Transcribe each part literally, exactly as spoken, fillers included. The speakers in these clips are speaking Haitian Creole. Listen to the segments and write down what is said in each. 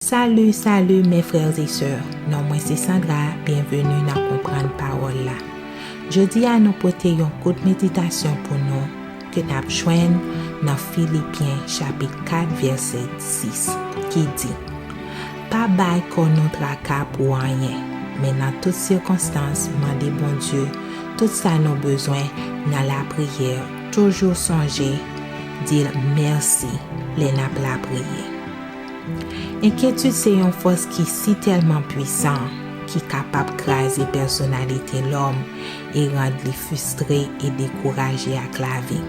Salut, salut mes frères et sœurs. Non mwen se Sandra, byenveni nan Konprann Pawòl la. Jodi a nou pote yon kout meditasyon pou nou ke n ap jwenn nan Filipyen chapit kat vèsè sis ki di, pa bay kò nou traka pou anyen, men nan tout sikonstans mande Bondye tout sa nou bezwen nan lapriyè. Toujou sonje di l mèsi lè n ap lapriyè. Enkyetid se yon fòs ki si tèlman pwisan ki kapab kraze pèsonalite lòm e rann li fristre e dekouraje ak lavi.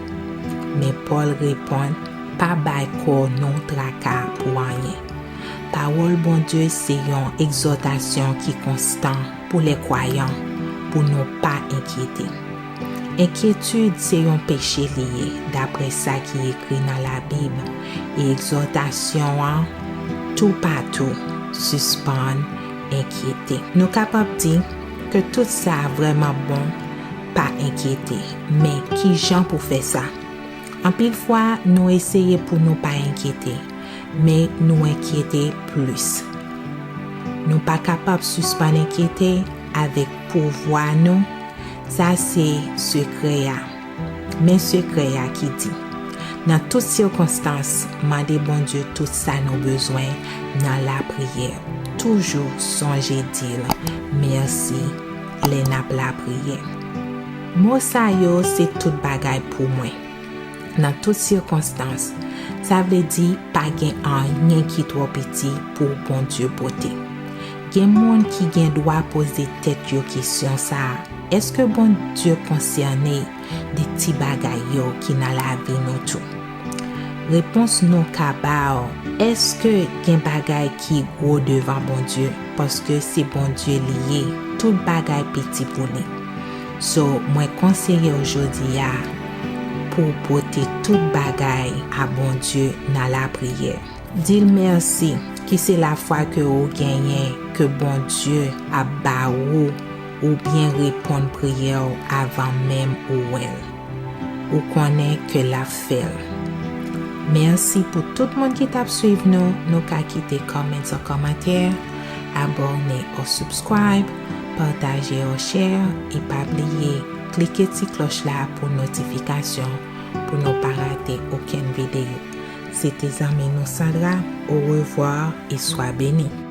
Men Pòl reponn, pa bay kò nou traka pou anyen. Pawòl Bondye se yon egzòtasyon ki konstan pou lè kwayan, pou nou pa enkyete. Enkyetid se yon peche li ye, daprè sa ki ekri nan Labib, e egzòtasyon an toupatou, sispann enkyete. Nou kapab di ke tout sa vrèman bon, pa enkyete. Men ki jan pou fè sa? Anpil fwa, nou eseye pou nou pa enkyete, men nou enkyete plis. Nou pa kapab sispann enkyete avèk pouvwa nou. Sa se sekrè a. Men sekrè a ki di, nan tout sikonstans, mande Bondye tout sa nou bezwen nan lapriyè. Toujou sonje di l mèsi lè n ap lapriyè. Mo sa yo se tout bagay pou mwen. Nan tout sikonstans, sa vle di pa gen anyen ki twò piti pou Bondye pote. Gen moun ki gen dwa poze tèt yo kesyon sa a, èske Bondye konsène de ti bagay yo ki nan lavi nou tou? Repons nou ka ba w, èske gen bagay ki gwo devan Bondye? Paske se Bondye li ye, tout bagay piti pou li. So, mwen konseye w jodi a pou w pote tout bagay a Bondye nan lapriyè. Di l mèsi, ki se lafwa ke ou genyen ke Bondye ap ba ou oubyen reponn priyè w avan menm ou wè l. Ou konnen ke l ap fè l. Mèsi pou tout moun ki t ap swiv nou. Nou ka kite comments an kòmantè, abòne ou subscribe, pataje ou share, e pa bliye klike ti klòch la pou notifikasyon, pou nou pa rate okenn videyo. Se te zanmi nou Sandra. Au revoir et sois béni.